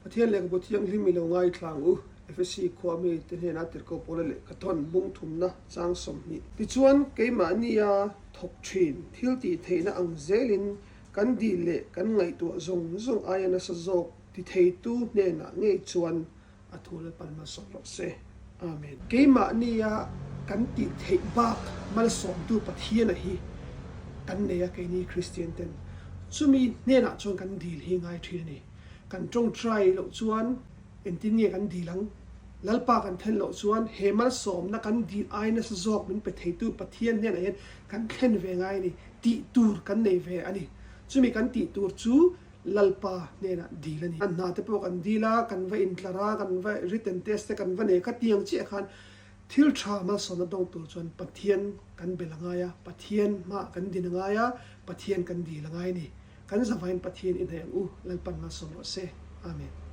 Pathian Lehkhabu Thianghlim i lo ngaithla ang u, Efesi khua mite hnena tirhkoh Paula lehkha thawn bung thumna chang 20. Tichuan, keimahnia thawk thin thil tih theihna ang zelin kan dil leh kan ngaihtuah zawng zawng aia nasa zawk ti theitu hnenah ngei chuan a thu Lalpan malsawm rawh se. Amen. Keimahnia kan tih theih bak malsawmtu Pathiana hi kan nei a, keini Kristian ten chumi hnenah chuan kan dil hi ngai thin a ni. Kan tawngtai loh chuan engtin nge kan dil ang? Lalpa kan thlen loh chuan he malsawmna kan dil ai nasa zawk min pe theitu Pathian hnenah hian kan thlen ve ngai a ni. Tih tur kan nei ve a ni. Chumi kan tih tur chu Lalpa hnenah dil a ni. A hna te pawh kan dil a, kan va intlar a, kan va written test te kan va nei kha tiang chiah khan thil tha malsawmna dawng tur chuan Pathian kan bel a ngai a, Pathian hmaah kan din a ngai a, Pathian kan dil a ngai a ni. Kan zavain Pathian i hnaih ang u, Lalpan malsawm rawh se. Amen.